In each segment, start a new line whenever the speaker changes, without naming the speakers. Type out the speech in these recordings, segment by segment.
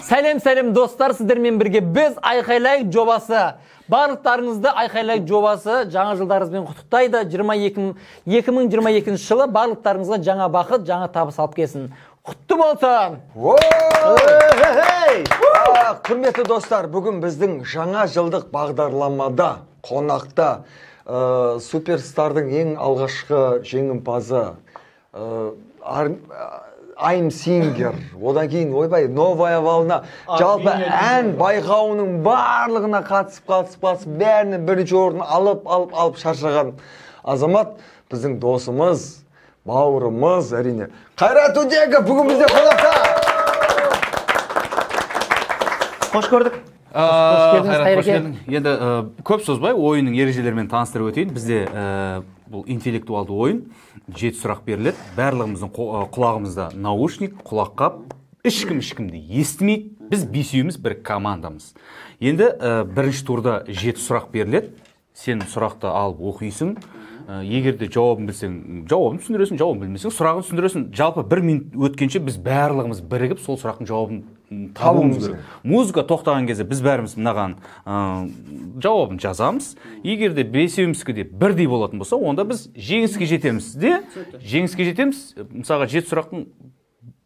Сәлем, сәлем достар, сіздермен бірге біз Айқайлайық жобасы. Барлықтарыңызды Айқайлайық жобасы жаңа жылдарыңызбен құттықтайды. 2022 жылы барлықтарыңызға жаңа бақыт, жаңа табыс алып келсін. Құтты болсын!
Құрметті достар, бүгін біздің жаңа жылдық бағдарламада қонақта суперстардың ең алғашқы жеңімпазы I'm Singer, одан кейін ойбай, Новая волна, жалпы ән байқауының барлығына қатысып, бәрінің бірінші орын алып шаршаған азамат, біздің досымыз, бауырымыз, әрине. Қайрат Түнтеков бүгін бізде қонақта.
Қош көрдік.
Қош келдіңіз.
Енді көп созбай ойынның ережелерімен таныстырып өтейін. Бізде бұл интеллектуалды ойын, 7 сұрақ беріледі. Барлығымыздың құлағымызда наушник, құлаққап, ешкім ешкімді естімейді. Біз бесеуіміз бір командамыз. Енді бірінші турда 7 сұрақ беріледі. Сен сұрақты алып оқисың. Егер де жауабын білсең, жауабын түсіндіресің, жауабын білмесең, сұрағын түсіндіресің. Жалпы бір минут өткенше біз барлығымыз бірігіп сол сұрақтың жауабын табуымыз керек. Музыка тоқтаған кезде біз бәріміз мынаған жауабын жазамыз. Егер де бесеуіміздікі де бірдей болатын болса, онда біз жеңіске жетеміз де, жеңіске жетеміз. Мысалға 7 сұрақтың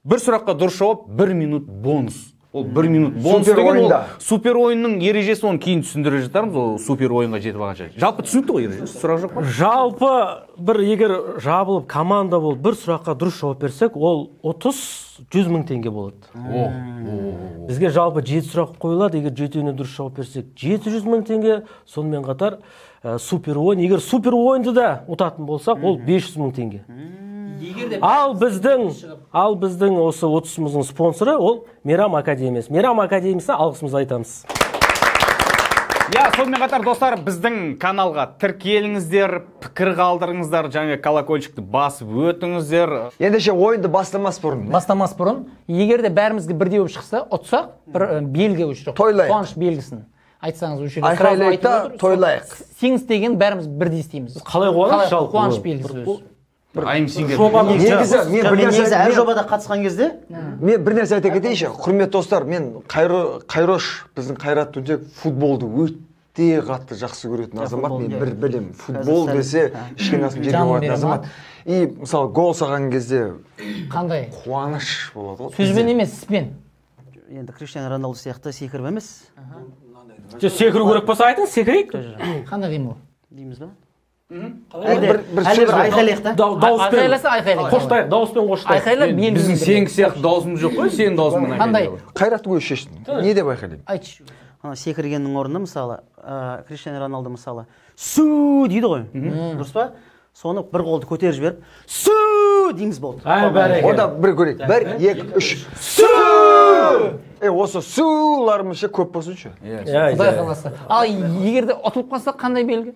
бір сұраққа дұрыс жауап 1 минут бонус. Ол 1 минут бонус деген ол супер ойынның ережесі, оны кейін түсіндіре жатармыз, ол супер ойынға жетіп алғанша. Жалпы түсінікті ғой ережесі, сұрақ жоқ па?
Жалпы бір егер жабылып команда болып бір сұраққа дұрыс жауап берсек, ол 30-100 мың теңге болады. Бізге жалпы 7 сұрақ қойылады, егер жетеуіне дұрыс жауап берсек 700 мың теңге, сонымен қатар супер ойын, егер супер ойынды да ұтатын болсақ, ол 500 мың теңге. Ал біздің осы отысымыздың спонсоры ол Мейрам Академиясы. Мейрам Академиясына алғысымызды айтамыз.
Я, сонымен қатар достар, біздің каналға тіркеліңіздер, пікір қалдырыңыздар, және колокольчикті басып өтіңіздер.
Ендеше ойынды бастамас бұрын.
Бастамас бұрын, егер де бәрімізге бірдей болып шықса, ұтсақ, бір белгі өшіріп, қуаныш белгісін айтсаңыз өшіріп.
Айқайлайық та тойлайық.
Сеңіз деген бәріміз бірдей істейміз.
Қалай қуаныш?
Қуаныш белгісі өзі.
Негізі,
мен әр жобада қатысқан кезде
мен бір нәрсе айта кетейінші, құрметті достар, мен Қайрош, біздің Қайрат Түнтеков футболды өте қатты жақсы көретін азамат, мен бір білем, футбол десе ішкен асын жерге қоятын азамат. И мысалы гол салған кезде
қандай
қуаныш болады ғой.
Сөзбен емес, іспен.
Енді Криштиану Роналду сияқты секіріп емес.
Секіру керек болса айтыңыз, секірейік.
Қандай қимыл?
Дейміз ба?
Бір сөз
айқайлайық та.
Айқайласа айқайлайық.
Қоштайық, дауыспен қоштайық.
Айқайлап мен
біздің сенікі сияқты дауысымыз жоқ қой, сенің дауысыңмен
айқайлайық. Қандай?
Қайраттың өзі шешті. Не деп айқайлаймын?
Айтшы.
Секіргеннің орнына мысалы, Криштиану Роналду мысалы, су дейді ғой. Дұрыс па? Соны бір қолды көтеріп жіберіп, су дейміз болды.
Онда бір көрейік. 1 2 3. Су! Осы суларымыз ше көп болсыншы.
Құдай қаласа. Ал егер де ұтылып қалсақ қандай белгі?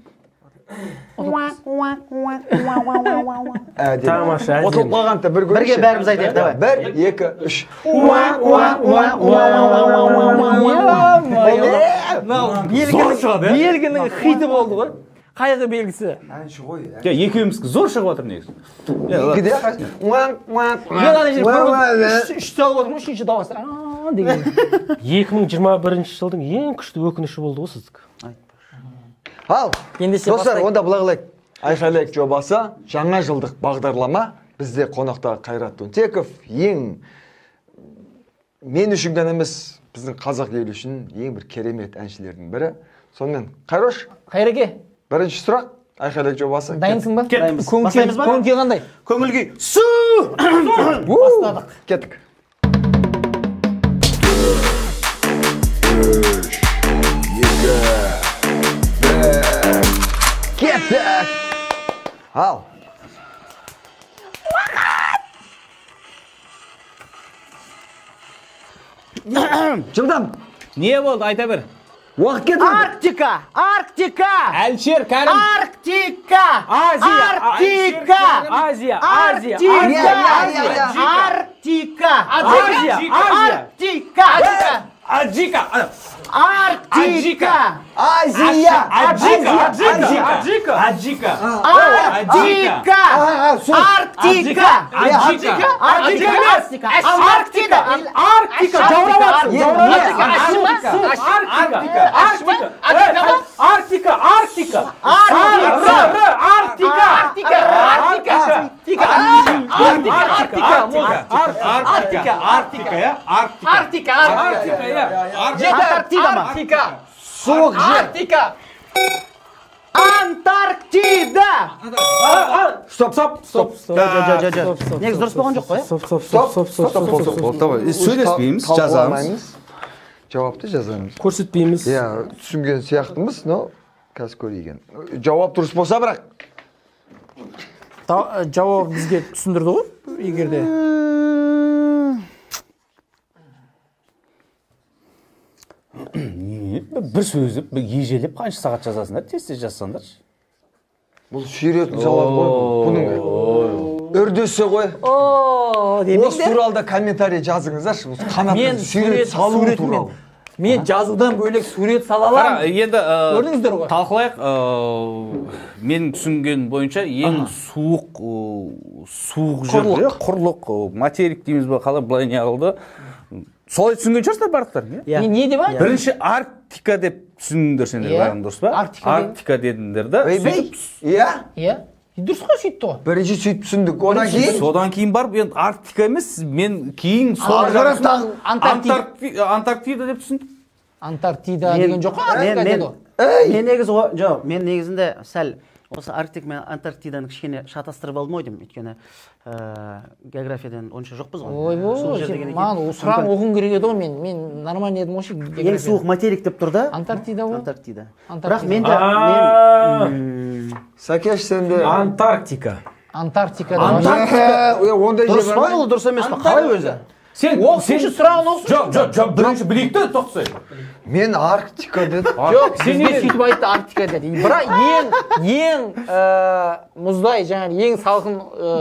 Тамаша.
Ұтылып қалғанда бір көрейікші.
Бірге бәріміз айтайық, давай.
1 2 3.
Белгінің хиті болды ғой. Қайғы белгісі.
Әнші ғой.
Екеуміздікі зор шығып жатыр негізі.
Мен ана жерде үш салып отырмын, үшінші дауыс деген.
2021 жылдың ең күшті өкініші болды ғой сіздікі.
Ал, достар, онда былай қылайық. Айқайлайық жобасы, жаңа жылдық бағдарлама. Бізде қонақта Қайрат Түнтеков, ең мен үшін ғана емес, біздің қазақ елі үшін ең бір керемет әншілердің бірі. Сонымен, Қайрош.
Қайреке.
Бірінші сұрақ, Айқайлайық жобасы.
Дайынсың ба?
Бастаймыз ба?
Көңіл күй қандай?
Көңіл күй су!
Бастадық.
Кеттік. 3 2 1. Кеттік! Ал. Жылдам.
Не болды, айта бер.
Уақыт кетіп жатыр.
Арктика! Арктика!
Әлішер, Кәрім.
Арктика!
Азия!
Арктика!
Азия! Азия!
Арктика! Арктика!
Азия!
Арктика!
Аджика.
Арктика.
Азия.
Аджика. Аджика. Аджика.
Арктика. Арктика.
Аджика.
Арктика. Арктика.
Арктика. Арктика. Арктика. Арктика. Арктика.
Арктика. Арктика.
Арктика. Арктика.
Арктика. Арктика.
Арктика.
Суық жер.
Арктика.
Антарктида.
Стоп, стоп, стоп.
Стоп.
Негізі дұрыс болған жоқ қой.
Стоп, стоп, стоп, стоп, стоп, стоп, стоп.
Давай, сөйлеспейміз, жазамыз.
Жауапты жазамыз.
Көрсетпейміз.
Иә, түсінген сияқтымыз, но қазір көрейік. Жауап дұрыс болса бірақ.
Жауап бізге түсіндірді ғой, егер де.
Бір сөзіп, ежелеп қанша сағат жазасыңдар, тез-тез жазсаңдаршы.
Бұл сүйретін сауал ғой. Бұның үрдісі ғой. Осы туралы да комментарий жазыңыздаршы. Осы қанаттың сурет салу туралы.
Мен жазудан бөлек сурет сала аламын.
Енді
көрдіңіздер ғой.
Талқылайық. Менің түсінген бойынша ең суық жер, құрлық, материк дейміз ба, қалай былай не қылды. Солай түсінген шығарсыздар барлықтарың, иә?
Не деп айтты?
Бірінші Арктика деп түсіндіңдер сендер бәрің, дұрыс па? Арктика дедіңдер да.
Иә?
Иә. Дұрыс қой, сөйтті ғой.
Бірінші сөйтіп түсіндік. Одан кейін?
Содан кейін барып, енді Арктика емес, мен кейін Антарктида деп түсіндім.
Антарктида деген жоқ қой, Арктика деді ғой.
Мен негізі, жоқ, мен негізінде сәл осы Арктика мен Антарктиданы кішкене шатастырып алдым ғой деймін, өйткені географиядан онша жоқпыз ғой.
Ойбой, маған сұрағын оқуым керек еді ғой, мен нормально едім ғой.
Ең суық материк деп тұр да.
Антарктида ғой.
Антарктида. Бірақ мен де
Сәкеш, сен де
Антарктика.
Антарктика.
Антарктика. Ондай жер
дұрыс па ол, дұрыс емес па? Қалай өзі?
Сен
оқысыншы, сұрағын оқысыншы.
Жоқ, жоқ, жоқ, бірінші білейік те, тоқсай.
Мен Арктика дедім.
Жоқ, сен не сөйтіп айтты Арктика деді. Бірақ ең мұздай, жаңағы ең салқын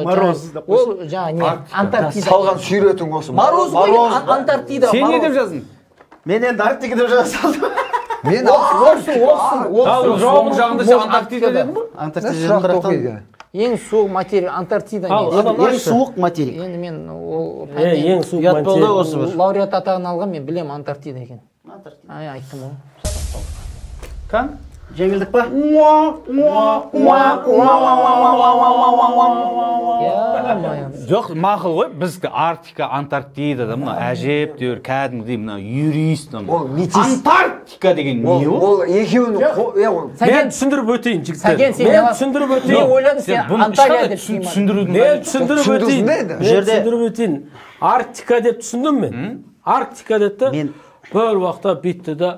мороз
ол жаңағы не? Антарктида.
Салған суретің осы.
Мороз ғой, Антарктида.
Сен не деп жаздың?
Мен енді Арктика деп жаза салдым.
Мен
оқсын, оқсын, оқсын.
Жауабың жағында сен Антарктида дедің ба?
Антарктида дедім.
Ең суық материк Антарктида.
Ең суық материк.
Енді мен ол
ең суық материк.
Лауреат атағын алған, мен білем Антарктида екен. Ай, айттым ғой.
Кан?
Жеңілдік па?
Жоқ, мақұл ғой. Біз Арктика, Антарктида да мына әжептәуір кәдімгідей мына юрист.
Ол метис.
Антарктика деген не ол?
Ол екеуінің
Мен түсіндіріп өтейін, жігіттер. Мен түсіндіріп өтейін.
Мен ойладым, сен Анталия деп
түсіндірудің.
Мен түсіндіріп өтейін. Мен түсіндіріп өтейін. Арктика деп түсіндім мен. Арктика деді. Бір уақытта бүйтті да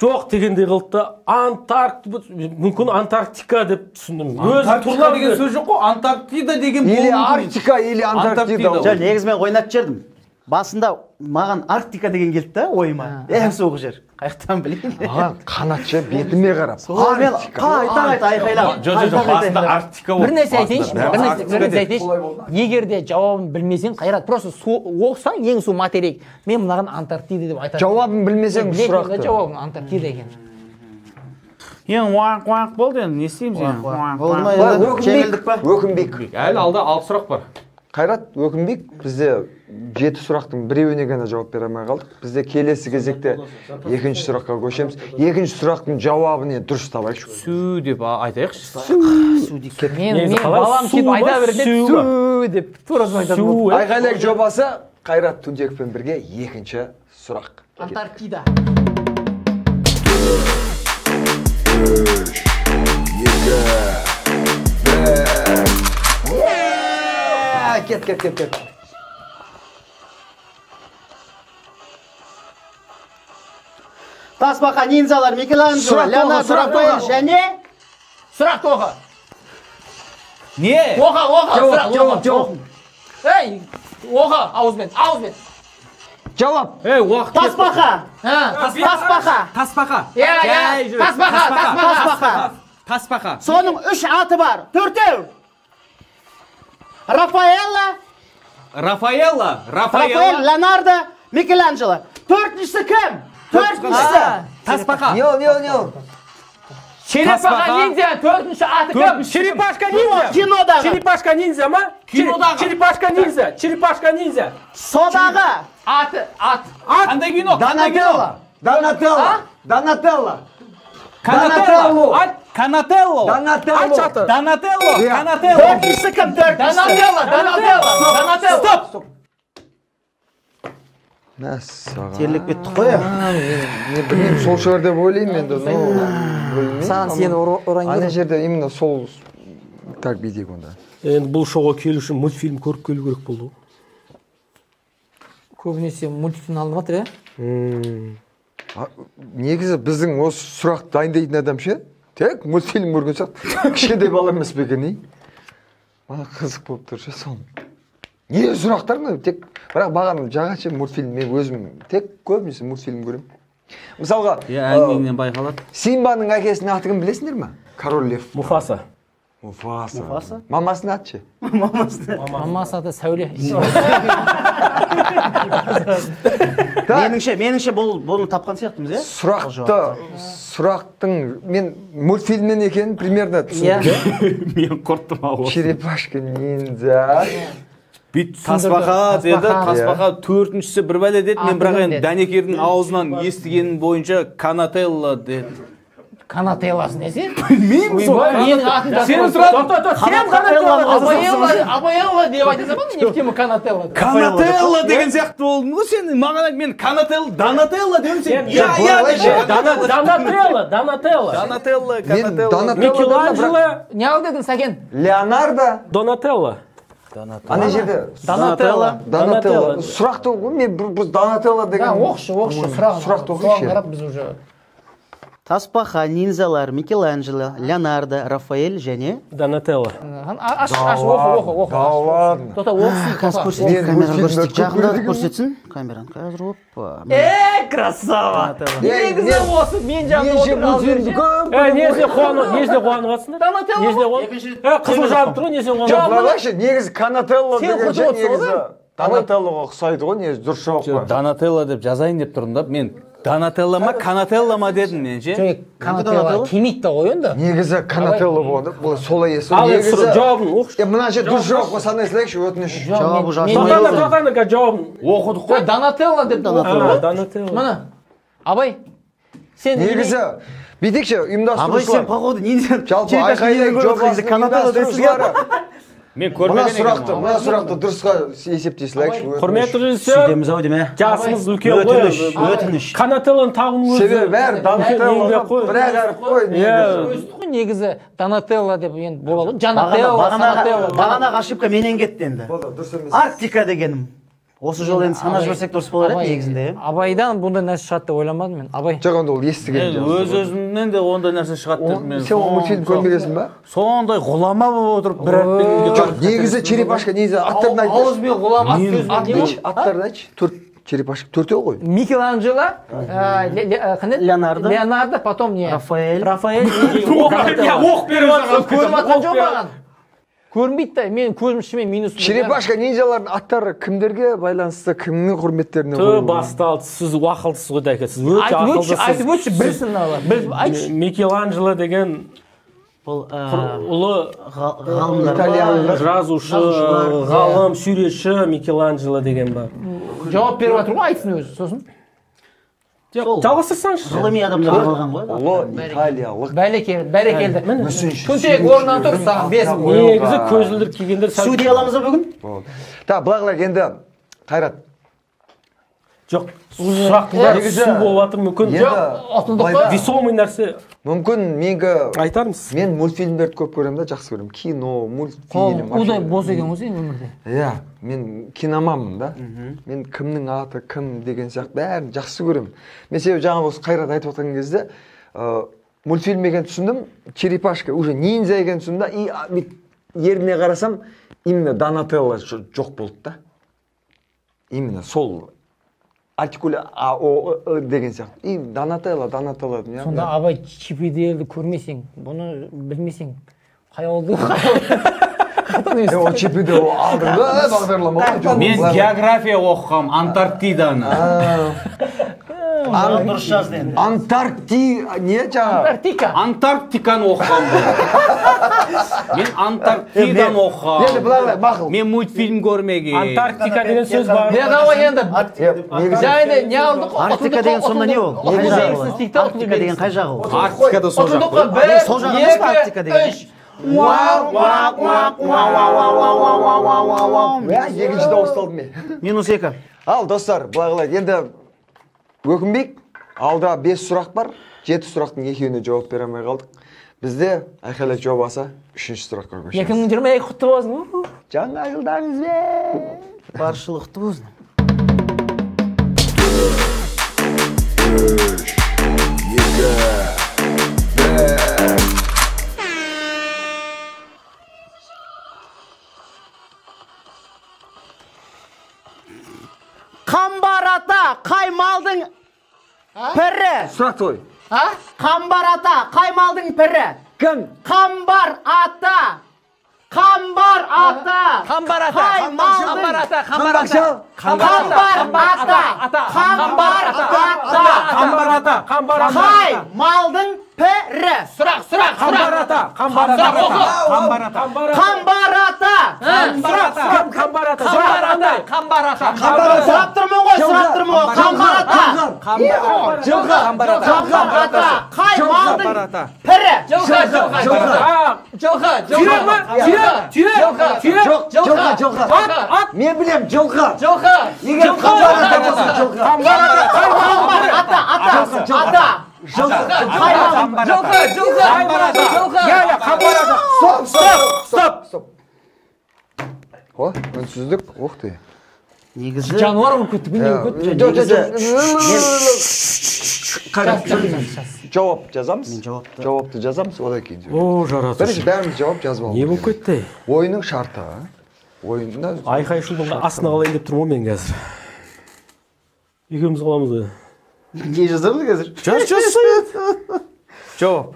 жоқ дегендей қылды да, мүмкін Антарктика деп түсіндім.
Антарктика деген сөз жоқ қой, Антарктида деген болуы
Или
мүмкін.
Арктика, или Антарктида.
Жоқ, негізі мен ойнатып жібердім. Басында маған Арктика деген келді да ойыма. Ең суық жер. Қаяқтан білейін.
Маған қанатша бетіме қарап.
Мен қайта-қайта айқайлап.
Жоқ, жоқ, басында Арктика болды.
Бір нәрсе айтайыншы, бір нәрсе айтайыншы. Егер де жауабын білмесең, Қайрат, просто оқысаң ең суық материк. Мен мынаған Антарктида деп айтамын.
Жауабын білмесең сұрақты.
Жауабын Антарктида екен.
Енді уақ-уақ болды енді, не істейміз енді?
Болды ма енді? Жеңілдік па?
Өкінбейік.
Әлі алда 6 сұрақ бар.
Қайрат, өкінбейік, бізде 7 сұрақтың біреуіне ғана жауап бере алмай қалдық. Бізде келесі кезекте екінші сұраққа көшеміз. Екінші сұрақтың жауабын енді дұрыс табайықшы.
Су деп айтайықшы.
Су деп.
Мен балам сөйтіп айта береді, су деп тура солай айтатын болды.
Айқайлайық жобасы Қайрат Түнтековпен бірге екінші сұрақ.
Антарктида.
3, 2, 1. Кет, кет, кет, кет.
Тасбақа, ниндзялар, Микеланджело, Леонардо, Рафаэль және
сұрақты оқы.
Не?
Оқы, оқы, сұрақ,
жауап, жауап.
Ей, оқы, ауызбен, ауызбен.
Жауап.
Ей, уақыт.
Тасбақа. Тасбақа.
Тасбақа.
Иә, иә. Тасбақа, тасбақа.
Тасбақа.
Соның 3 аты бар. 4. Рафаэлла.
Рафаэлла.
Рафаэль, Леонардо, Микеланджело. 4-шісі кім? Төртіншісі.
Тасбақа.
Не ол, не ол, не ол?
Черепаха ниндзя, төртінші аты кім?
Черепашка ниндзя.
Кинодағы.
Черепашка ниндзя ма?
Кинодағы.
Черепашка ниндзя. Черепашка ниндзя.
Содағы.
Аты, ат.
Қандай кино? Қандай кино?
Донателло. Донателло.
Канателло. Канателло.
Донателло.
Донателло. Канателло.
Төртіншісі кім? Төртіншісі.
Донателло, Донателло, Донателло.
Стоп.
Мәссаған.
Терлеп кеттік қой.
Мен білмеймін, сол шығар деп ойлаймын енді, но білмеймін.
Саған сені ұрайын.
Ана жерде именно сол так бүйтейік онда.
Енді бұл шоуға келу үшін мультфильм көріп келу керек болды ғой.
Көбінесе мультфильм алынып жатыр, иә?
Негізі біздің осы сұрақ дайындайтын адам ше, тек мультфильм көрген сияқты. Кішкентай бала емес пе екен, ей? Маған қызық болып тұр ше сол. Не сұрақтар ма? Тек бірақ маған жаңаша мультфильм, мен өзім тек көбінесе мультфильм көремін. Мысалға,
әңгімеңнен байқалады.
Симбаның әкесінің аты кім білесіңдер ме? Король Лев.
Муфаса.
Муфаса.
Муфаса?
Мамасының аты ше?
Мамасы аты Сәуле.
Меніңше, бұны тапқан сияқтымыз, иә?
Сұрақтың мен мультфильмнен екенін примерно түсіндім.
Мен құрттым ау.
Черепашка ниндзя.
Бит тасбақа деді, тасбақа төртіншісі бір бәле деді. Мен бірақ енді Дәнекердің аузынан естігенім бойынша Канателло деді.
Канателлосы несі?
Білмеймін сол.
Менің атым
Сені сұрадым.
Сен Канателло.
Абаелла деп айтасың ба? Не в тему Канателло.
Канателло деген сияқты болдың ғой сен. Маған мен Канателло, Донателло дедім сен. Я, я.
Донателло, Донателло.
Донателло, Канателло.
Микеланджело.
Не ал дедің, Сәкен?
Леонардо.
Донателло.
Ана жерде
Донателло.
Донателло. Сұрақты ғой, мен біз Донателло деген.
Оқшы, оқшы, сұрағын.
Сұрақты оқиыншы.
Қарап біз уже.
Тасбақа, ниндзялар, Микеланджело, Леонардо, Рафаэль және
Донателло.
Аш, аш, оқы, оқы, оқы.
Да ладно.
Тота, оқысын.
Қазір көрсетейік, камераны көрсетейік. Жақындатып көрсетсін камераны. Қазір, опа.
Красава! Негізі осы мен жағында отырған.
Несіне қуанып жатсыңдар?
Донателло.
Қызыл жанып тұр ғой, несіне қуанып?
Жоқ, былайшы, негізі Канателло деген негізі Донателлоға ұқсайды ғой, негізі дұрыс жауап қой.
Донателло деп жазайын деп тұрдым да, мен Донателло ма, Канателло ма дедім мен ше.
Жоқ, Канателло келмейді да ғой енді.
Негізі Канателло болғанда, бұл солай есі.
Ал енді жауабын оқышы.
Мына жер дұрыс жауап қой, санай салайықшы, өтініш.
Жауабы
Тоқтаңдар, жауабын.
Оқыдық қой.
Донателло деп
Донателло.
Міне, Абай, сен
негізі бүйтейікші, ұйымдастырушылар.
Абай, сен походу ниндзя.
Жалпы айқайлайық жобасының ұйымдастырушылары.
Мен көрмеген екенмін.
Мына сұрақты дұрысқа есептей салайықшы.
Құрметті режиссер,
сөйтеміз ау деймін,
жасымыз үлкен ғой.
Өтініш.
Канателлоның тағының өзі.
Себебі бәрі Донателло бір-ақ әріп қой негізі.
Өстік қой негізі Донателло деп енді болады ғой. Жанателло, Санателло.
Бағанағы ошибка менен кетті енді.
Болды, дұрыс емес.
Арктика дегенім. Осы жолы енді санап жіберсек дұрыс болар еді негізінде.
Абайдан бұндай нәрсе шығады деп ойламадым мен. Абай.
Жоқ, енді ол естіген.
Өз өзімнен де ондай нәрсе шығады деп мен.
Сен ол мультфильм көрмегенсің ба?
Сондай ғұлама болып отырып бір әріппен.
Жоқ, негізі черепашка негізі аттарын айтшы.
Ауызбен ғұлама сөзбен.
Аттарын айтшы. Төрт черепашка, төртеу ғой.
Микеланджело,
Леонардо,
Леонардо, потом не?
Рафаэль.
Рафаэль.
Оқ беріп жатқан.
Көріп жатқан жоқ маған. Көрінбейді да, мен көзім шымен минус.
Черепашка ниндзялардың аттары кімдерге байланысты, кімнің құрметтеріне
Тө
қойылған?
басталды, сіз ақылдысыз ғой дәке, сіз өте ақылдысыз.
Айтып өтші, білсін алла. Айтшы.
Микеланджело деген
бұл
ұлы
ғалымдар,
итальяндық
жазушы, ғалым, суретші Микеланджело деген бар.
Жауап беріп жатыр ғой, айтсын өзі, сосын.
Жалғастырсаңшы.
Ғылыми адамдар алған ғой.
Ұлы италиялық.
Бәрекелді, бәрекелді. Түнтек орнынан тұр, саған 5.
Негізі көзілдіріп кигендер
Су дей аламыз ба бүгін?
Так, былай қылайық енді, Қайрат.
Жоқ, сұрақтың бәрі су болып жатыр мүмкін.
Жоқ,
ұтылдық қой.
Весомый нәрсе.
Мүмкін менгі
айтармыз.
Мен мультфильмдерді көп көремін да, жақсы көремін. Кино, мультфильм.
Удай бос екен ғой сен өмірде.
Иә, мен киноманмын да. Мен кімнің аты кім деген сияқты бәрін жақсы көремін. Мен себебі жаңа осы Қайрат айтып отырған кезде мультфильм екенін түсіндім, черепашка уже ниндзя екенін түсіндім да, и еріне қарасам, именно Донателло жоқ болды да. Именно сол артикуля А, О, Ы деген сияқты. И Донателло, Донателло.
Сонда Абай Чип и Дейлді көрмесең, бұны білмесең, қай ауылды
Ол Чип и Дейл алдыңғы бағдарлама ғой.
Мен география оқығам, Антарктиданы.
Дұрыс жазды енді.
Антаркти не жаңа?
Антарктика.
Антарктиканы оқыған бұл. Мен Антарктиданы оқыған.
Енді былай мақұл.
Мен мультфильм көрмеген.
Антарктика деген сөз бар.
Не давай енді. Жайны не алдық?
Арктика деген сонда не ол? Қай жағы ол? Арктика деген қай жағы ол?
Арктика да сол жақ қой.
1,
Сол жақ емес пе Арктика деген?
2, 3.
Уау, уау, уау, уау, уау, уау, уау, уау, уау, уау. Екінші дауысты алдым мен.
-2.
Ал достар, былай қылайық. Енді өкінбейік. Алда 5 сұрақ бар. 7 сұрақтың екеуіне жауап бере алмай қалдық. Бізде Айқайлайық жобасы 3-ші сұраққа көшеміз.
2022 құтты болсын.
Жаңа жылдарыңызбен.
Баршылық құтты болсын.
3, 2, 1.
Қамбар ата қай малдың пірі?
Сұрақ қой.
Қамбар ата қай малдың пірі?
Кім?
Қамбар ата. Қамбар ата.
Қамбар ата. Қамбар ата. Қамбар ата.
Қамбар ата. Қамбар ата.
Қамбар ата. Қамбар ата.
Қай малдың пірі?
Сұрақ, сұрақ,
Қамбар ата. Қамбар ата.
Қамбар ата.
Қамбар ата.
Сұрақ, сұрақ, қамбар ата.
Қамбар ата. Қамбар ата.
Қамбар ата.
Сұрап тұрмын ғой, сұрап тұрмын ғой. Қамбар ата.
Жылқы.
Қамбар ата.
Қамбар ата. Қай малдың пірі?
Жылқы, жылқы, жылқы. Жылқы,
Түйе ма? Түйе, түйе, түйе.
Жоқ, жылқы, жылқы.
Ат, ат.
Мен білем, жылқы.
Жылқы.
Егер қамбар ата болса, жылқы.
Қамбар ата.
Қамбар ата, ата, ата.
Жылқы.
Жылқы, жылқы. Жылқы.
Я, я, қамбар ата.
Стоп, стоп, стоп, стоп. О, үнсіздік, ух ты.
Негізі
Жануар болып кетті, не болып кетті?
Жоқ, жоқ, жоқ. Жауап жазамыз.
Мен жауапты.
Жауапты жазамыз, одан кейін.
О, жаратушы.
Бірінші бәріміз жауап жазып
Не
аламыз.
болып кетті?
Ойынның шарты. Ойында
Айқай шудың астына қалайын деп тұрмын ғой мен қазір. Екеуміз қаламыз ғой.
Не жазамыз қазір?
Жаз, жаз.
Жауап.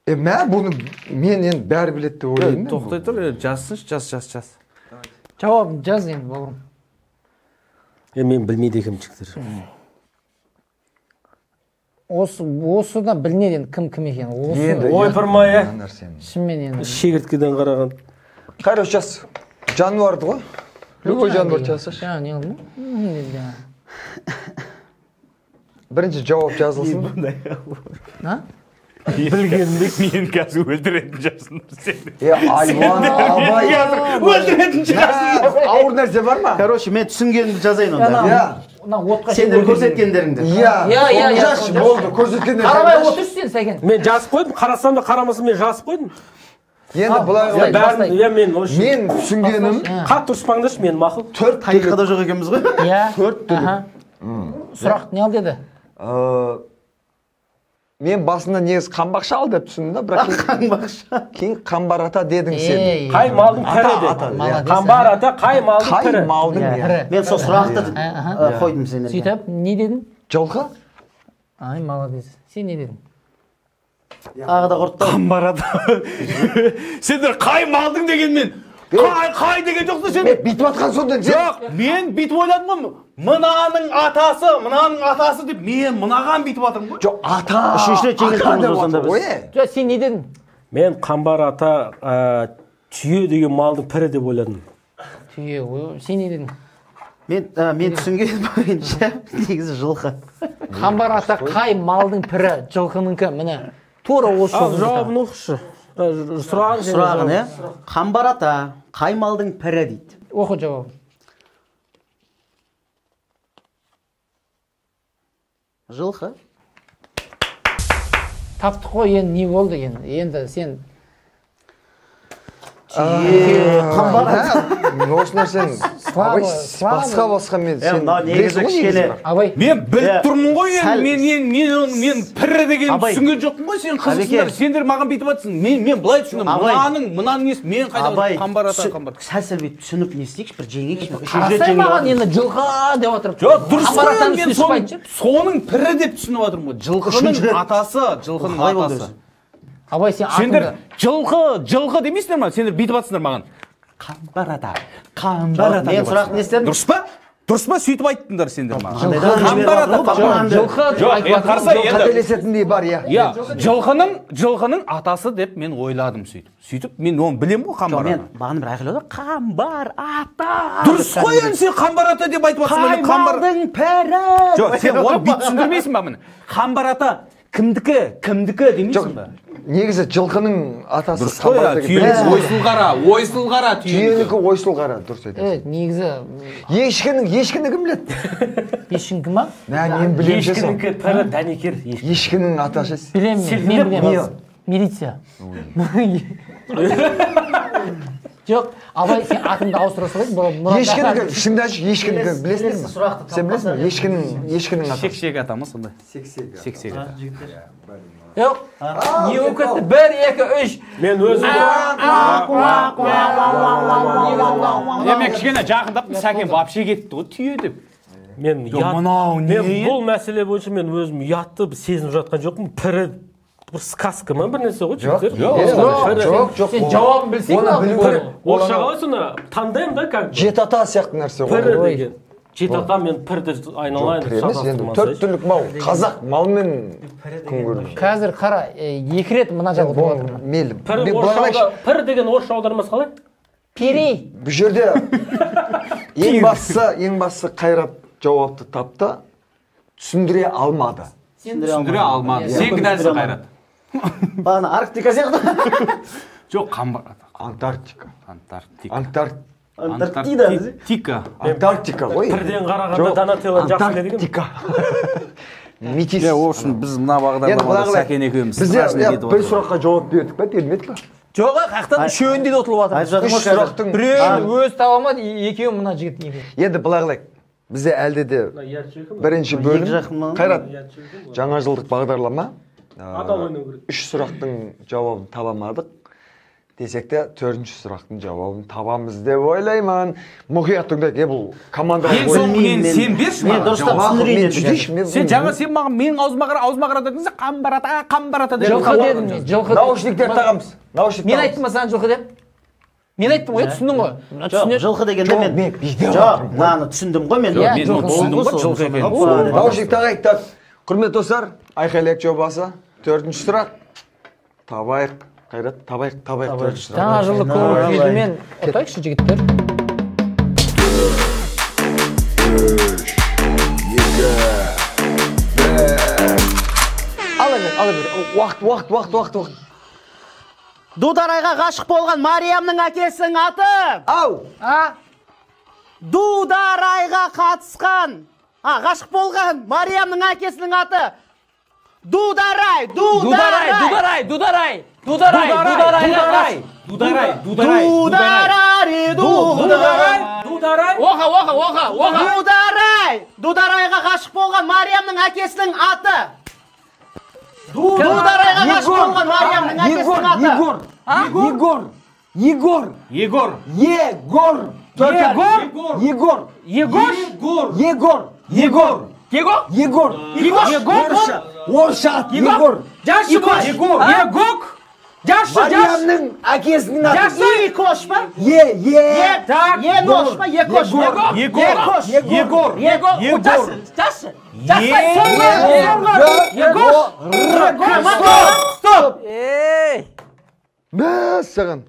Мә, бұны мен енді бәрі біледі деп ойлаймын.
Тоқтай тұр, жазсыншы, жаз, жаз, жаз.
Жауап жаз енді, бауырым.
Мен білмейді екенмін жігіттер.
Осыдан білінеді енді кім кім екені. Осы
Ойпырмай, ә?
Шынымен енді.
Шегірткеден қараған.
Короче, жаз. Жануарды ғой. Любой жануар жазсашы.
Жаңа не қылдым?
Бірінші жауап жазылсын.
А?
Білгенімді мен қазір өлтіретін шығарсың сені.
Айуан, абай.
Өлтіретін шығарсың.
Ауыр нәрсе бар ма?
Короче, мен түсінгенімді жазайын онда.
Иә.
Сендер көрсеткендеріңді.
Иә.
Иә, иә, иә.
Жазшы, болды, көрсеткендер.
Қарамай отыршы сен, Сәкен.
Мен жазып қойдым, қарасам да қарамасам мен жазып қойдым.
Енді былай қылайық.
Иә, мен
мен түсінгенім
қатты ұрыспаңдаршы, мен мақұл.
Төрт
тарихқа да жоқ екенбіз ғой.
Иә.
Төрт түлік.
Сұрақ не ал деді?
Мен басында негізі қамбақша ал деп түсіндім да, бірақ
қамбақша.
Кейін қамбар ата дедің сен.
Қай малдың пірі деді. Қамбар ата қай малдың пірі?
Қай малдың
пірі? Мен сол сұрақты қойдым сендерге.
Сөйтіп не дедің?
Жылқы.
Ай, молодец. Сен не дедің?
Тағы да құртты.
Қамбар ата. Сендер қай малдың дегенмен қай деген жоқсың сен.
Мен бүйтіп атқан сонда.
Жоқ, мен бүйтіп ойладым ғой. Мынаның атасы, мынаның атасы деп мен мынаған бүйтіп атырмын ғой.
Жоқ, ата.
Үшінші рет жеңіліп тұрмыз осында біз.
Жоқ, сен не дедің?
Мен қамбар ата түйе деген малдың пірі деп ойладым.
Түйе, сен не дедің?
Мен түсінген бойынша негізі жылқы.
Қамбар ата қай малдың пірі? Жылқыныкі, міне. Тура осы.
Ал жауабын оқышы. Сұрағын,
иә? Қамбар ата қай малдың пірі дейді.
Оқы жауабын.
Жылқы.
Таптық қой, енді не болды енді? Енді сен
Қамбар ата.
Осы нәрсені басқа-басқа мен сен
негізі кішкене.
Абай.
Мен біліп тұрмын ғой енді, мен пірі деген түсінген жоқпын ғой, сен қызықсыңдар, сендер маған бүйтіп атсың. Мен былай түсіндім. Мынаның несі, мен қайда қамбар ата, қамбар.
Сәл-сәл бүйтіп түсініп не істейікші, бір жеңейікші.
Қарасай маған енді жылқы деп отырып.
Жоқ, дұрыс қой, мен соның пірі деп түсініп отырмын ғой. Жылқының атасы, жылқының атасы.
Абай, сен
сендер жылқы, жылқы демейсіңдер ма? Сендер бүйтіп атсыңдар маған. Қамбар ата, қамбар ата.
Мен сұрақ не істедім?
Дұрыс па? Дұрыс па, сөйтіп айттыңдар сендер маған? Қамбар ата.
Жылқы.
Жоқ, енді қараса енді.
Қателесетіндей бар, иә.
Иә, жылқының атасы деп мен ойладым сөйтіп. Сөйтіп мен оны білемін ғой, Қамбар ата.
Мен бағана бір айқайлады, Қамбар ата.
Дұрыс қой енді, сен Қамбар ата деп айтып жатрсың. Міне Қамбар.
Қаймалдың пірі.
Жоқ, сен оны бүйтіп түсіндірмейсің ба міне? Қамбар ата кімдікі, кімдікі демейсің ба?
Негізі жылқының атасы
Дұрыс қой, түйенікі ойсыл қара, ойсыл қара
түйенікі. Түйенікі ойсыл қара, дұрыс айтасың.
Негізі
ешкіні кім біледі?
Ешкіні кім ба?
Мен білемін.
Ешкінікі пірі дәнекер.
Ешкінің атасы.
Білемін, мен білемін. Милиция. Жоқ, Абай, сен атыңды ауыстыра салайын.
Ешкінікі, шынында ешкінікі білесіңдер ме? Сен білесің бе? Ешкінің атасы.
Шек-шек ата ма сонда? Сексек ата.
Жоқ, не болып кетті? 1, 2, 3.
Мен өзім.
Мен кішкене жақындап, Сәкен вообще кетті ғой, түйе деп.
Мен бұл мәселе бойынша мен өзім ұятты сезініп жатқан жоқпын. Пірі бір сказка ма, бір нәрсе ғой, жігіттер?
Жоқ, жоқ.
Сен жауабын білсең,
орысша қалай сонда? Тандем да, как бы.
Жеті ата сияқты нәрсе ғой.
Пірі деген. Жеті ата мен пірді айналайын.
Төрт түлік мал, қазақ малмен күн көрді.
Қазір қара, 2 рет мына жағы болады.
Мейлі.
Пір деген орысша аудармасы қалай?
Пири.
Бұл жерде ең бастысы Қайрат жауапты тапты, түсіндіре алмады.
Түсіндіре алмады. Сен кінәлісің, Қайрат.
Бағана Арктика сияқты.
Жоқ, Қамбар ата.
Антарктика.
Антарктика.
Антарктида.
Антарктика ғой.
Бірден қарағанда Донателло жақсы біледі екен.
Антарктика. Метис.
Иә, ол үшін біз мына бағдарламада Сәкен екеуміз.
Бізде бір сұраққа жауап бердік пе, бермедік пе?
Жоқ, қаяқтан үшеуінде де ұтылып жатыр.
Үш сұрақтың
біреуін өз таба алмады, екеуін мына жігіт неге.
Енді былай қылайық. Бізде әлде де бірінші бөлім. Қайрат, жаңа жылдық бағдарлама. 3 сұрақтың жауабын таба алмадық. Десек те, 4-ші сұрақтың жауабын табамыз деп ойлаймын. Мұқият тыңдайық, бұл командалық
Ең соңғы нені сен берші
Мен
маған.
дұрыстап түсіндірейін.
Сен жаңа сен маған менің аузыма қара, аузыма қара дедіңіз, Қамбар ата, Қамбар ата деп.
Жылқы дедім мен, жылқы.
Наушниктер тағамыз.
Мен айттым ба саған жылқы деп? Мен айттым ғой, түсіндің ғой.
Жоқ, жылқы дегенде мен. Жоқ, мынаны түсіндім ғой мен.
Мен түсіндім ғой, жылқы екенін.
Наушник тағайық, так. Құрметті достар, Айқайлайық жобасы, 4-ші сұрақ. Табайық. Қайрат, табайық, 4-ші сұрақ.
Жаңа жылдық көңіл күймен ұтайықшы, жігіттер.
3, 2, 1.
Ала бер, ала бер. Уақыт.
Дударайға ғашық болған Мариямның әкесінің аты.
Ау!
А?
Дударайға қатысқан, ғашық болған Мариямның әкесінің аты. Дударай, Дударай,
Дударай, Дударай, Дударай, Дударай,
Дударай, Дударай,
Дударай, Дударай,
Дударай.
Оқа, оқа, оқа, оқа.
Дударай, Дударайға ғашық болған Мариямның әкесінің аты. Дударайға ғашық болған Мариямның әкесінің аты.
Егор, Егор, Егор,
Егор,
Егор,
Егор,
Егор,
Егор,
Егор, Егор,
Егор,
Егор,
Егор,
орысша ат, Егор.
Егор, Егор,
Жашы, жашы.
Мариямның әкесінің аты.
Екош па?
Е, е.
Так.
Енош па? Екош.
Егор,
Екош.
Егор,
Егор,
Егор.
жашы, жашы. Жастай,
Егор.
Стоп. Ей.
Мәссаған.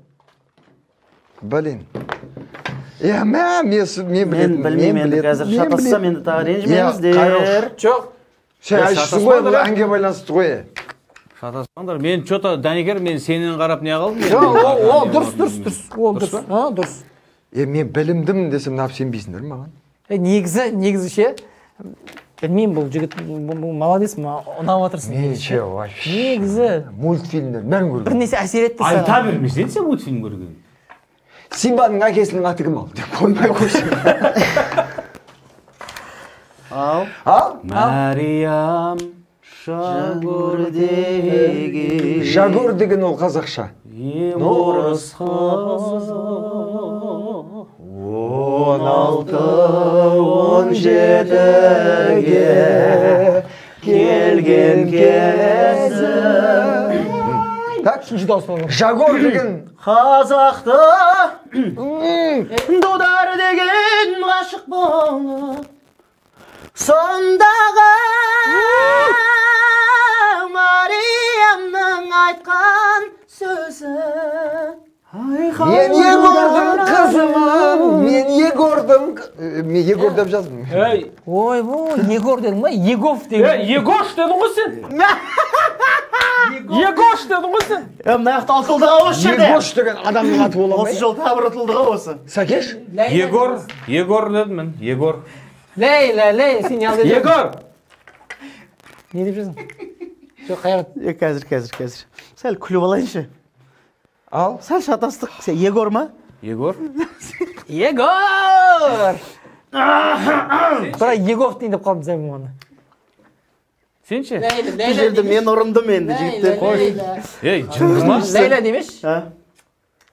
Блин. Е, мә, мен
Мен білмеймін енді қазір шатассам енді тағы ренжімеңіздер.
Жоқ.
Сен әншісің ғой, бұл әнге байланысты ғой.
Шатаспаңдар. Мен что-то Дәнекер, мен сенен қарап не қалдым?
Жоқ, ол дұрыс, дұрыс, дұрыс. Ол дұрыс. А, дұрыс.
Е, мен білімдім десем, нап сенбейсіңдер маған.
Негізі ше, білмеймін, бұл жігіт, бұл молодец, ұнап отырсың.
Мен ше, вообще.
Негізі
Мультфильмдер бәрін
бір
көргенмін.
нәрсе әсер етті саған.
Айта бермесең сен мультфильм көрген.
Симбаның әкесінің аты кім ал? Деп қоймай қойсын.
Ал.
Ал?
Мариям Жагур деген.
Жагур деген ол қазақша.
Орыс қызы.
16, 17-ге келген кезі. Так,
Үшінші дауыс болу.
Жагор деген
Қазақты Дудар деген ғашық болып, сондағы Мариямның айтқан сөзі.
Мен Егордың қызымын, мен Егордың... Мен Егор деп жаздым.
Ой, бұл Егор дедің ба? Егов деген.
Егош дедің ғой сен. Егош дедің ғой сен.
Мына жақта ұтылды ғой осы жерде.
Егош деген адамның аты бола ма?
Осы жол тағы бір ұтылды ғой осы.
Сәкеш?
Егор, Егор дедім мен, Егор.
Лейла, лей, сен не алды?
Егор!
Не деп жаздың? Жоқ, Қайрат.
Қазір, қазір, қазір. Сәл күліп алайыншы.
Ал?
Сәл шатастық. Сен Егор ма?
Егор?
Егор! Бірақ Егов дейін деп қалдым сен оны.
Сен ше?
Бұл жерде мен ұрындым енді, жігіттер.
Ей, жынды ма?
Лейла демеш?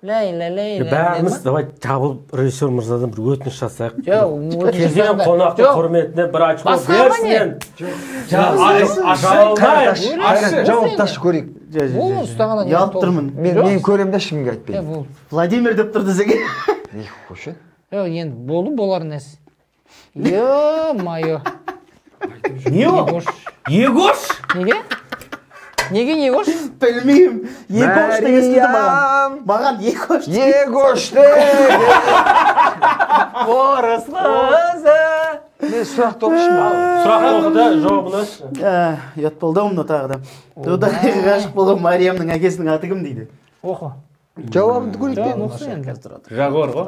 Лейла, Лейла.
Бәріміз давай жабылып режиссер мырзадан бір өтініш жасайық.
Жоқ,
Келген қонақтың құрметіне бір очко берсін.
Жауапташы көрейік.
Ол ұстағаннан
Ұялып тұрмын.
Мен көрем де ешкімге айтпаймын.
Владимир деп тұрды десең.
Не қойшы?
Жоқ, енді болды болар нәрсе. Е-мое.
Не ол? Егош?
Неге? Неге Егош?
Білмеймін. Егош деген естілді маған. Маған Егош.
Егош деген.
Орыс қызы.
Мен сұрақты оқышым.
Сұрақты оқы да, жауабын ашшы.
Ұят болды ау мынау тағы да. Дудайға ғашық болған Мариямның әкесінің аты кім дейді?
Оқы.
Жауабын көрейік те.
Жагор ғой.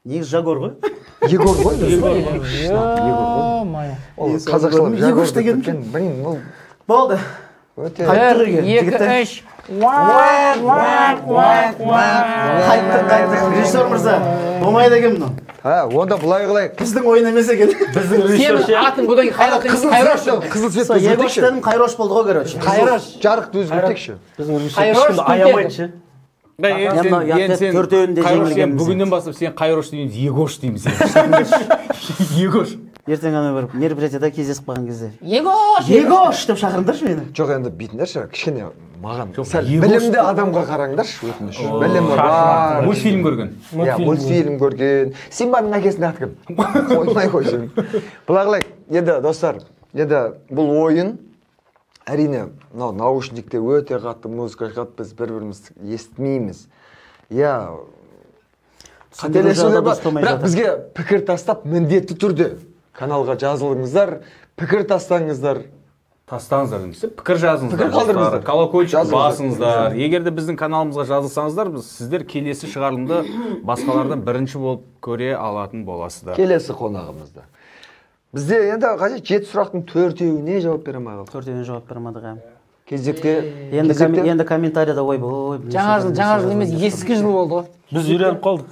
Негізі Жагор ғой.
Егор ғой.
Егор
ғой. Ол қазақшалап Жагор деген. Блин, бұл
болды.
Өте.
Қайттық
1,
үйге,
2,
жігіттер.
3.
Қайттық, қайттық. Режиссер мырза, болмайды екен мынау.
Онда былай қылайық.
Біздің ойын емес екен.
Біздің режиссер
Сенің атың бұдан кейін Қайрат емес, Қайрош.
Қызыл цветті
Сол
өзгертейікші.
Егоштан Қайрош болды ғой, короче.
Қайрош.
Жарықты өзгертейікші.
Біздің режиссер
Қайрош
ешкімді аямайды ше.
Төртеуінде жеңілгенбіз.
Бүгіннен бастап сен Қайрош дейміз, Егош дейміз. Егош.
Ертең ана бір мероприятияда кездесіп қалған кезде.
Егош!
Егош деп шақырыңдаршы мені.
Жоқ, енді бүйтіңдерші, кішкене маған сәл білімді адамға қараңдаршы, өтініш. Білімі бар.
Мультфильм көрген.
Иә, мультфильм көрген. Симбаның әкесінің аты кім? Қоймай қойсын. Былай қылайық, енді достар, енді бұл ойын әрине мынау наушникте өте қатты музыка шығады, біз бір-бірімізді естімейміз. Иә, қателесулер бар, бірақ бізге пікір тастап міндетті түрде каналға жазылыңыздар, пікір тастаңыздар.
Тастаңыздар дейміз, пікір жазыңыздар,
пікір қалдырыңыздар,
колокольчик басыңыздар. Егер де біздің каналымызға жазылсаңыздар, біз сіздер келесі шығарылымды басқалардан бірінші болып көре алатын боласыздар.
Келесі қонағымызда. Бізде енді қажет 7 сұрақтың 4-еуіне жауап бере алмай қалдық.
4-еуіне жауап бере алмадық, ә.
Кезекте
енді комментарияда ойбой.
Жаңа жыл, жаңа жыл емес, ескі жыл болды ғой.
Біз үйреніп қалдық.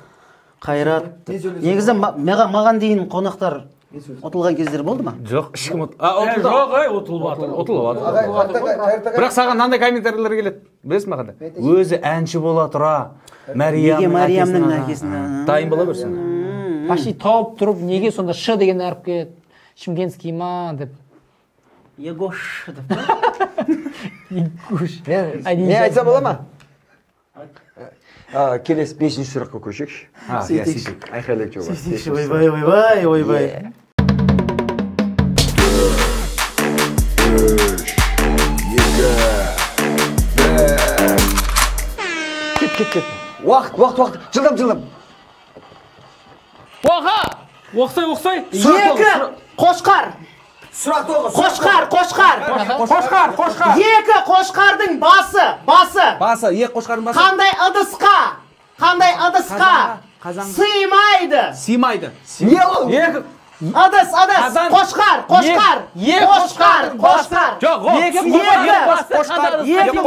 Қайрат. Негізі маған дейін қонақтар ұтылған кездер болды ма?
Жоқ, ешкім ұтылды.
Жоқ, ай, ұтылып жатыр.
Ұтылып жатыр. Бірақ саған мынандай комментарийлер келеді. Білесің бе қандай? Өзі әнші бола тұра,
Мариямның әкесіне
дайын бола берсін.
Почти тауып тұрып, неге сонда Ш деген әріпке Шымкентский ма деп.
Егош деп.
Егош.
Мен айтсам бола ма? Келесі 5-ші сұраққа көшейікші.
Сөйтейік.
Айқайлайық жоба.
Сөйтейікші, ойбай, ойбай, ойбай.
3, 2, 1.
Кет, кет, кет. Уақыт, уақыт, уақыт. Жылдам, жылдам.
Оқа!
Оқсай, оқсай.
2 қошқар.
Сұрақты оқы.
Қошқар, қошқар.
Қошқар, қошқар.
2 қошқардың басы, басы.
Басы, 2 қошқардың басы.
Қандай ыдысқа? Қандай ыдысқа? Сыймайды.
Сыймайды.
Не ол?
2
Ыдыс, ыдыс. Қошқар, қошқар. Қошқар, қошқар.
Жоқ, ол.
2 қошқардың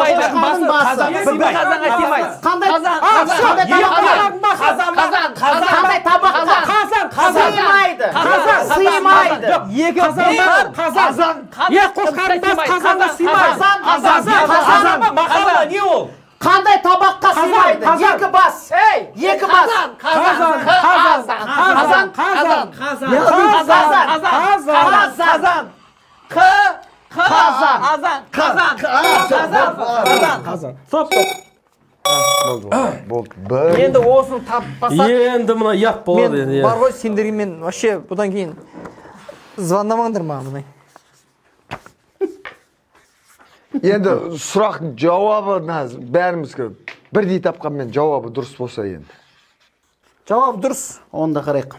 басы.
Бір қазанға сыймайды.
Қандай табаққа? Қандай табаққа?
Қазан.
Сыймайды. Сыймайды.
Жоқ, 2 қазан. 2 қошқардың басы қазанға сыймайды.
Қазан, қазан,
қазан. Не ол?
Қандай табаққа сыймайды? 2 бас. 2 бас.
Қазан, қазан, қазан, қазан, қазан, қазан, Қ, Қ,
Қазан.
Қазан, қазан, қазан, қазан.
Стоп, стоп.
Болды, болды. Бір.
Енді осыны таппасақ.
Енді мына ұят болады енді.
Мен бар ғой сендерге, мен вообще бұдан кейін звондамаңдар маған бұдан.
Енді сұрақтың жауабы бәрімізге бірдей тапқанмен жауабы дұрыс болса енді.
Жауабы дұрыс.
Оны да қарайық.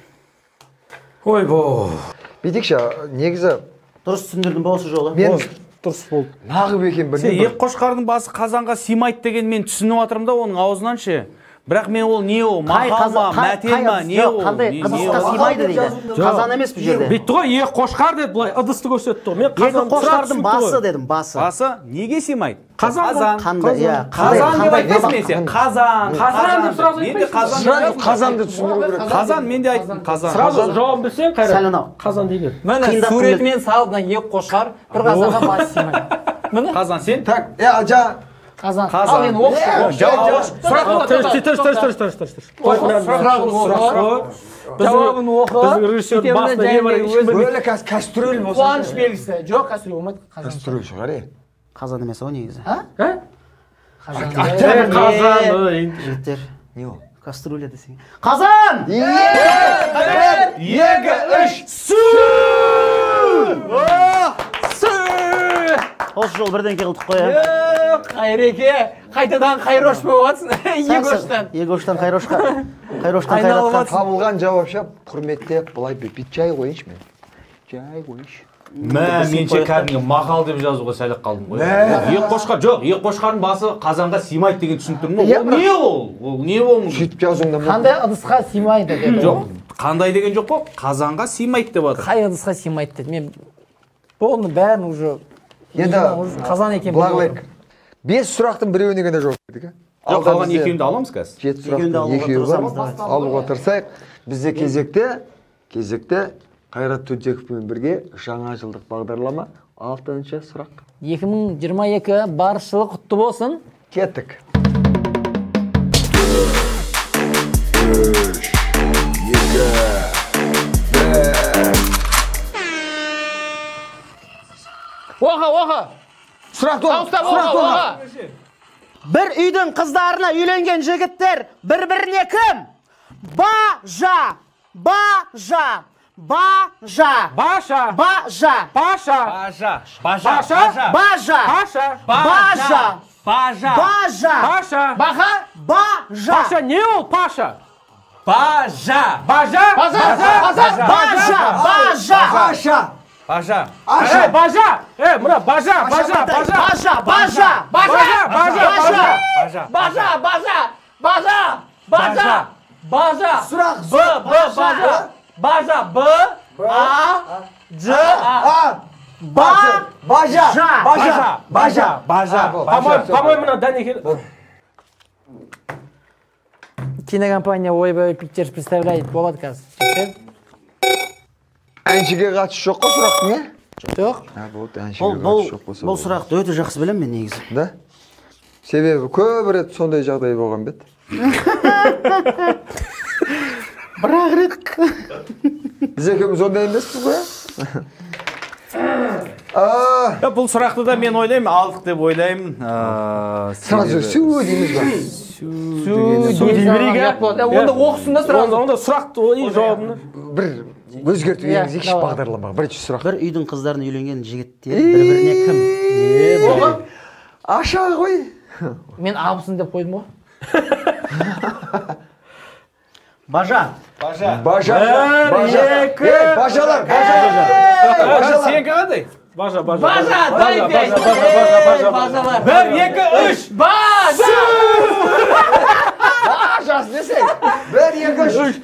Ойбой.
Бүйтейікші, негізі
дұрыс түсіндірдім ба осы жолы?
Мен
дұрыс болды.
Нағып екен
бір. Сен екі қошқардың басы қазанға сыймайды деген мен түсініп жатырмын да оның аузынан ше. Бірақ мен ол не ол, мақал ма, мәтел ма, не ол?
Қандай ыдысқа сыймайды дейді. Қазан емес бұл жерде.
Бүйтті ғой, екі қошқар деді, былай ыдысты көрсетті ғой. Мен
екі қошқардың басы дедім, басы.
Басы неге сыймайды?
Қазан.
Қандай, иә.
Қазан деп айтпайсың мен сен. Қазан.
Қазан деп сразу
айтпайсың.
Қазан. Қазанды түсіндіру керек.
Қазан мен де айттым, қазан.
Сразу жауабын білсең, Қайрат. Қазан дей бер.
Міне суретімен салып, мына екі қошқар бір қазанға басы сыймайды. Міне.
Қазан сен?
Так, жаңа
Қазан. Ал енді оқы.
Жауап.
Сұрақ
Тыш.
Сұрағын оқы. Жауабын оқы.
Біздің режиссердің басында не бар екенін білмейді.
Бөлі кастрюль болса.
Қуаныш белгісі. Жоқ, кастрюль болмайды. Қазан.
Кастрюль шығар, е.
Қазан емес о негізі.
А?
Қазан.
Жігіттер.
Не ол?
Кастрюля десең. Қазан!
1 2 3 Су!
Су!
Осы жол бірден қылдық қой, ә?
Қайреке, қайтадан қайрош болып жатсың. Егоштан.
Егоштан қайрошқа. Қайроштан қайратқа.
Табылған жауап ше, құрметтеп, былай бүйтіп жай қойыншы мен. Жай қойыншы.
Мә, менше кәдімгі мақал деп жазуға сәл қалдым ғой. Екі қошқар жоқ, екі қошқардың басы қазанға сыймайды деген түсініп тұрмын ғой. Ол не ол? Ол не ол?
Сөйтіп жазуың да мүмкін.
Қандай ыдысқа сыймайды деді.
Жоқ, қандай деген жоқ қой, қазанға сыймайды деп жатыр.
Қай ыдысқа сыймайды деді. Мен бұның бәрін уже
енді
қазан екен.
Былай қылайық. 5 сұрақтың біреуіне ғана жауап бердік.
Жоқ, қалған екеуін де аламыз қазір.
7 сұрақтың екеуі бар. Алуға тырысайық. Бізде кезекте Қайрат Түнтековпен бірге жаңа жылдық бағдарлама 6-шы сұрақ.
2022 баршылық құтты болсын.
Кеттік.
3 2 1
Оқы, оқы.
Сұрақ тоғы.
Сұрақ тоғы.
Бір үйдің қыздарына үйленген жігіттер бір-біріне кім? Бажа, бажа, бажа.
Баша.
Бажа.
Паша.
Бажа.
Бажа.
Бажа.
Паша.
Бажа.
Бажа.
Бажа.
Паша.
Баха.
Бажа.
Паша не ол, Паша?
Бажа.
Бажа.
Бажа.
Бажа. Бажа.
Бажа.
Бажа.
Эй, бажа! Эй, мына бажа, бажа, бажа.
Бажа, бажа.
Бажа, бажа, бажа.
Бажа, бажа, бажа, бажа, бажа.
Сұрақ.
Б, Б, бажа. Бажа, Б, А, Ж, А.
Ба, бажа, бажа, бажа,
бажа.
По-моему, мына Дәнекер.
Кинокомпания Ойбай Пикчерс представляет болады қазір.
Әншіге қатысы жоқ қой сұрақтың, е?
Жоқ.
Болды, әншіге қатысы жоқ болса.
Бұл сұрақты өте жақсы білемін мен негізі.
Да? Себебі көп рет сондай жағдай болған бет.
Бір-ақ рет.
Біз екеуміз ондай емеспіз ғой,
ә? Бұл сұрақты да мен ойлаймын, алдық деп ойлаймын.
Сразу су дейміз ба?
Су дей берейік, ә?
Онда оқысын да сразу.
Онда сұрақты жауабын.
Бір өзгерту енгізейікші бағдарламаға. Бірінші сұрақ.
Бір үйдің қыздарына үйленген жігіттер бір-біріне кім?
Аша ғой.
Мен абысын деп қойдым ғой.
Бажа.
Бажа.
Бажа.
Бір, екі.
Бажалар, бажалар.
Сенікі қандай?
Бажа, бажа.
Бажа, дай бес.
Бажа, бажа, бажа.
1 2 3.
Бажа!
Бажасы десең. 1 2 3.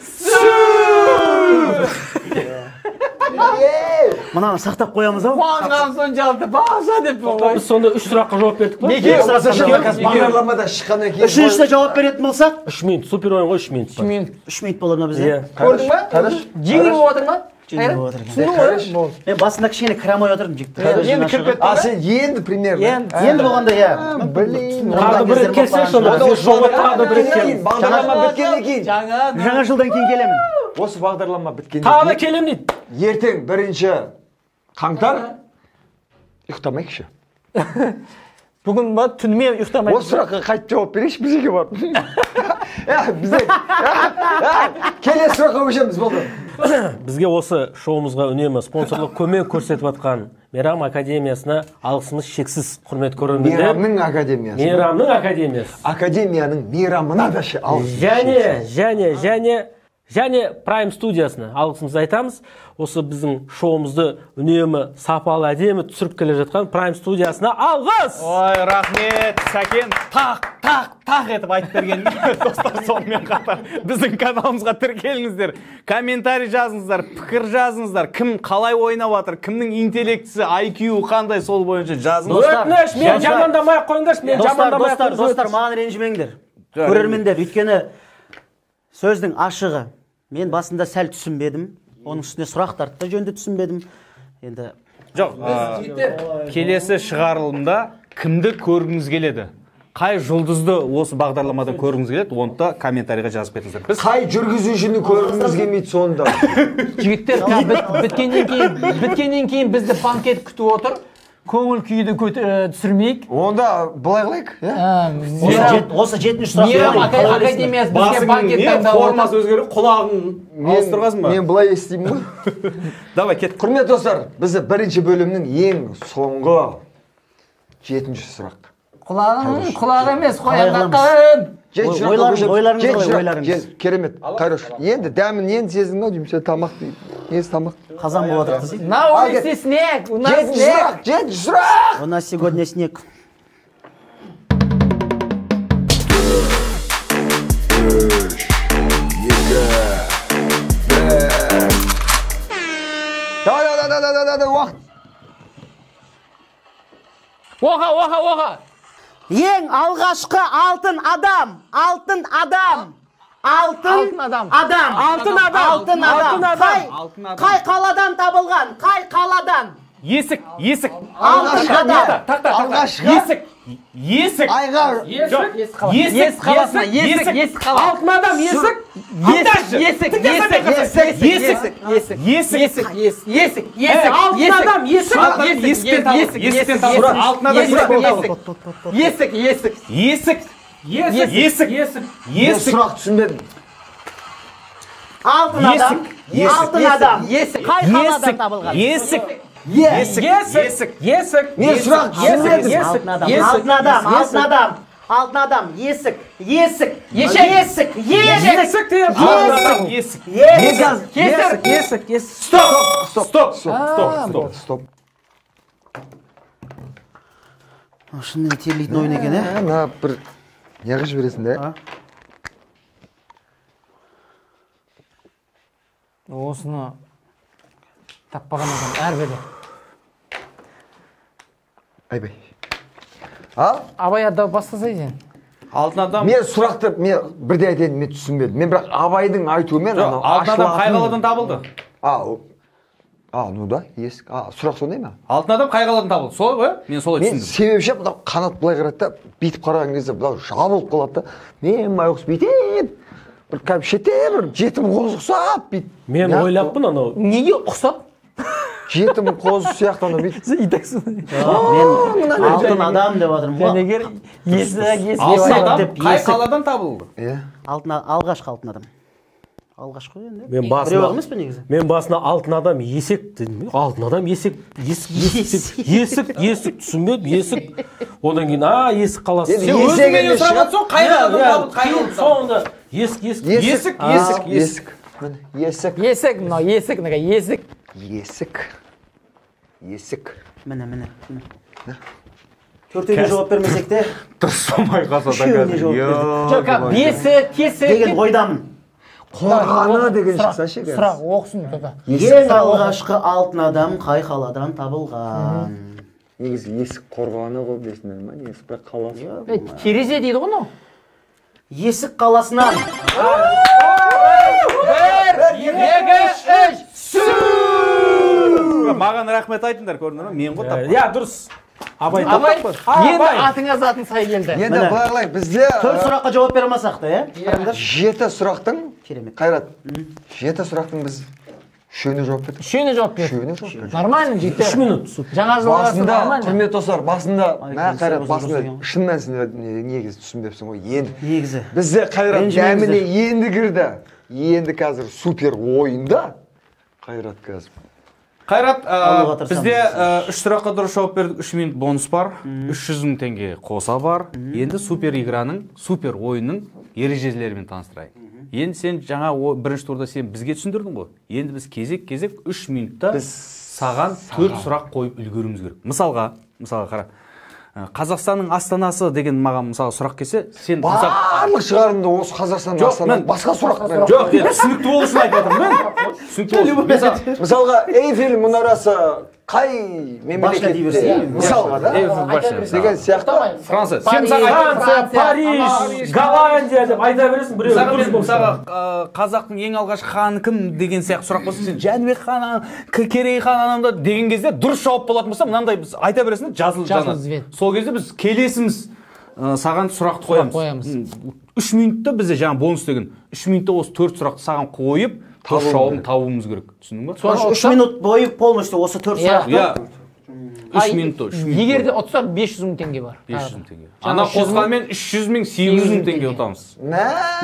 Мынаны сақтап қоямыз ау.
Қуанған соншалықты бажа деп қой.
Біз сонда 3 сұраққа жауап бердік па?
Неге? Бағдарламада шыққаннан кейін.
Үшіншісіне жауап беретін болсақ,
3 минут, супер ойын ғой, 3 минут.
3 минут.
3 минут болады ма бізде?
Көрдің ба? Жеңіл болып жатыр ма?
Жеңіл болып жатыр.
Түсіндің ғой?
Мен басында кішкене кіре алмай отырдым жігіттер.
Енді кіріп кеттің.
А сен енді примерно.
Енді болғанда, иә.
Блин.
Тағы бір рет келсең сонда. Тағы да бір рет кел.
Бағдарлама біткеннен кейін.
Жаңа жылдан кейін келемін.
Осы бағдарлама біткеннен
Тағы да
кейін.
келемін дейді.
Ертең 1 қаңтар ұйықтамайықшы.
Бүгін ба түнімен ұйықтамай.
Осы сұраққа қайтып жауап берейікші, біз жерге барып. Бізде келесі сұраққа көшеміз, болды.
Бізге осы шоуымызға үнемі спонсорлық көмек көрсетіп жатқан Мейрам академиясына алғысымыз шексіз, құрметті көрермендер.
Мейрамның академиясы.
Мейрамның академиясы.
Академияның мейрамына да алғысымыз шексіз.
Және Прайм студиясына алғысымызды айтамыз. Осы біздің шоуымызды үнемі сапалы, әдемі түсіріп келе жатқан Прайм студиясына алғыс!
Ой, рахмет, Сәкен, тақ, тақ, тақ етіп айтып берген. Достар, сонымен қатар біздің каналымызға тіркеліңіздер, комментарий жазыңыздар, пікір жазыңыздар, кім қалай ойнап жатыр, кімнің интеллектісі, IQ қандай, сол бойынша жазыңыздар.
Өтініш, мен жамандамай ақ қойыңдаршы, мен жамандамай ақ қойыңдаршы.
Достар, маған ренжімеңдер. Көрермендер, өйткені сөздің ашығы. Мен басында сәл түсінбедім, оның үстіне сұрақтарды да жөнді түсінбедім. Енді
жоқ, келесі шығарылымда кімді көргіңіз келеді? Қай жұлдызды осы бағдарламадан көргіңіз келеді? Оны да комментарийға жазып кетіңіздер. Біз
қай жүргізушіні көргіңіз келмейді сонда?
Жігіттер, біткеннен кейін бізді банкет күтіп отыр. Көңіл күйді түсірмейік.
Онда былай қылайық,
иә? Осы жетінші сұрақ.
Мейрам академиясы бізге банкет дайындап отыр.
Формасы өзгеріп, құлағын ауыстырғансың ба?
Мен былай естимін ғой.
Давай, кет.
Құрметті достар, бізді бірінші бөлімнің ең соңғы жетінші сұрақ.
Құлағың құлақ емес, қоян.
Ойларыңыз қалай, ойларыңыз?
Керемет, Қайрош. Енді дәмін енді сездің ау деймін, сен тамақ деймін. Несі тамақ?
Қазан болып жатыр десей.
На улице снег, у нас снег.
Жетінші сұрақ!
У нас сегодня снег.
3, 2, 1.
Давай, давай, давай, давай, давай, уақыт.
Оға, оға, оға.
Ең алғашқы алтын адам, алтын адам, алтын адам,
алтын адам,
алтын адам, қай қаладан табылған, қай қаладан?
Есік, есік,
алтын адам,
алғашқы,
есік, есік,
айға,
есік,
қаласына, есік, есік қала,
алтын адам, есік,
есік, есік, есік, есік, есік, есік, есік, есік,
алтын адам, есік,
есіктен табылды, есіктен табылды, алтын адам, есіктен табылды,
есік, есік,
есік, есік, есік, есік.
Сұрақ түсінбедім.
Алтын адам, алтын адам, қай қаладан табылған?
Есік.
Есік,
есік,
есік.
Мен сұрақ түсінбедім.
Алтын адам, алтын адам, алтын адам, алтын адам, есік, есік, есік,
есік,
есік,
есік, есік, есік.
Стоп, стоп, стоп, стоп,
стоп.
Шынымен терлейтін ойын екен, ә?
Мына бір неғып жібересің де?
Осыны таппаған адам әрбірі.
Айбай. Ал?
Абай ада бастаса екен.
Алтын адам.
Мен сұрақты мен бірде айтайын, мен түсінбедім. Мен бірақ Абайдың айтуымен анау
алтын адам қай қаладан табылды?
А, ну да, есік. А, сұрақ сондай ма?
Алтын адам қай қаладан табылды? Солай ғой? Мен солай түсіндім.
Мен себепше мынау қанат былай қарады да, бүйтіп қараған кезде мынау жабылып қалады да. Мен байғұс бүйтіп бір кәдімгі шетте бір жетім қозы ұқсап бүйтіп.
Мен ойлаппын анау.
Неге ұқсап?
Жетім қозы сияқты анау бүйтіп.
Мен алтын адам деп жатырмын ғой.
Жәнегер есік, есік.
Алтын адам қай қаладан табылды?
Иә.
Алтын, алғашқы алтын адам. Алғашқы енді.
Мен басына,
емес пе негізі?
Мен басына алтын адам есек дедім. Алтын адам есек, есік, есік, есік, есік түсінбедім, есік. Одан кейін, а, есік қаласы.
Сен өзің
менен сұрап жатсың, қай қаладан табылды? Қай қаладан?
Соңында есік, есік,
есік, есік,
есік. Есік.
Есік, мынау есік, мына есік.
Есік. Есік.
Міне, міне. Төртеуіне жауап бермесек те.
Дұрыс болмай қалса да қазір.
Жоқ, есік, кесік.
Деген ойдамын.
Қорғаны деген шықса ше қазір.
Сұрақ оқысын тота.
Ең алғашқы алтын адам қай қаладан табылған?
Негізі есік қорғаны ғой, білесіңдер ма? Есік бірақ қаласы.
Терезе дейді ғой мынау.
Есік қаласынан.
1, 2, 3, су!
Маған рахмет айтыңдар, көрдіңдер ме? Мен ғой тапқан.
Иә, дұрыс. Абай
Абай,
тапты.
енді атыңа затын сай келді.
Енді былай қылайық, бізде
4 сұраққа жауап бере алмасақ та, иә?
7 сұрақтың,
Керемет.
Қайрат, 7 сұрақтың біз Үшеуіне жауап бердік.
Үшеуіне жауап бердік.
Үшеуіне жауап бердік.
Нормально, жігіттер.
3 минут.
Жаңа жыл
басында,
нормально.
Құрметті достар, басында, мә Қайрат, басында шын мәнісінде негізі түсінбепсің ғой. Енді
негізі.
Бізде Қайрат дәміне енді кірді. Енді қазір супер ойында Қайрат қазір.
Қайрат, бізде 3 сұраққа дұрыс жауап бердік, 3 минут бонус бар, 300 мың теңге қоса бар. Енді супер играның, супер ойынның ережелерімен таныстырайық. Енді сен жаңа бірінші турда сен бізге түсіндірдің ғой. Енді біз кезек-кезек 3 минутта саған 4 сұрақ қойып үлгеруіміз керек. Мысалға қара. Қазақстанның астанасы деген маған мысалы сұрақ келсе, сен
барлық шығарымды осы Қазақстанның астанасы басқа сұрақ.
Жоқ, түсінікті болу үшін айтып жатырмын мен. Түсінікті болу үшін.
Мысалға Эйфель мұнарасы қай мемлекетте? Мысалға, да? Деген сияқты.
Франция. Сен мысалға
Париж, Голландия деп айта бересің, біреу дұрыс болса.
Мысалға қазақтың ең алғаш ханы кім деген сияқты сұрақ болса, сен Жәнібек хан, Керей хан анамда деген кезде дұрыс жауап болатын болса, мынандай біз айта бересің, жазылып жанады. Сол кезде біз келесіміз саған сұрақты қоямыз. 3 минутта бізде жаңа бонус деген 3 минутта осы 4 сұрақты саған қойып, дұрыс жауабын табуымыз керек. Түсіндің ба?
3 минут бойы полностью осы 4 сұрақты.
Иә. 3 минутта, 3 минут.
Егер де ұтсақ 500 мың теңге бар.
500 мың теңге. Ана қосқанмен 300 мың, 800 мың теңге ұтамыз.
Не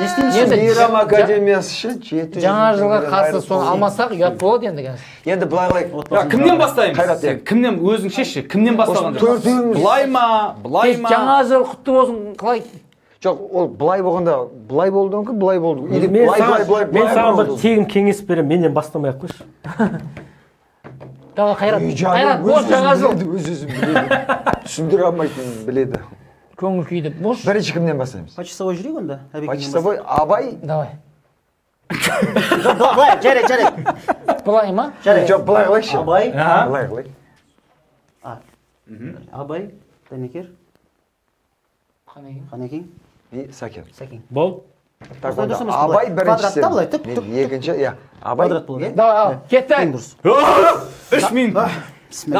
істейміз? Мейрам академиясы ше 700.
Жаңа жылға қарсы соны алмасақ ұят болады енді қазір.
Енді былай қылайық.
Кімнен бастаймыз? Кімнен өзің шешші, кімнен бастаған дұрыс? Былай ма? Былай ма?
Жаңа жыл құтты болсын, қалай?
Жоқ, ол былай болғанда, былай болды мүмкін, былай болды. Или былай, былай, былай.
Мен саған бір тегін кеңес беремін, менен бастамай ақ қойшы.
Давай, Қайрат. Қайрат, бош жаңа жыл.
Өз-өзін біледі. Түсіндіре алмайтынын біледі.
Көңіл күйді бош.
Бірінші кімнен бастаймыз?
По часовой жүрейік онда.
По часовой Абай.
Давай.
Былай, жарайды, жарайды.
Былай ма?
Жарайды.
Жоқ, былай қылайықшы.
Абай.
Былай қылайық.
Абай, Дәнекер. Қанекең.
И Сәкен.
Сәкен.
Бол.
Так, онда Абай біріншісі. Мен екінші, иә. Абай.
Давай, кеттік.
3 минут.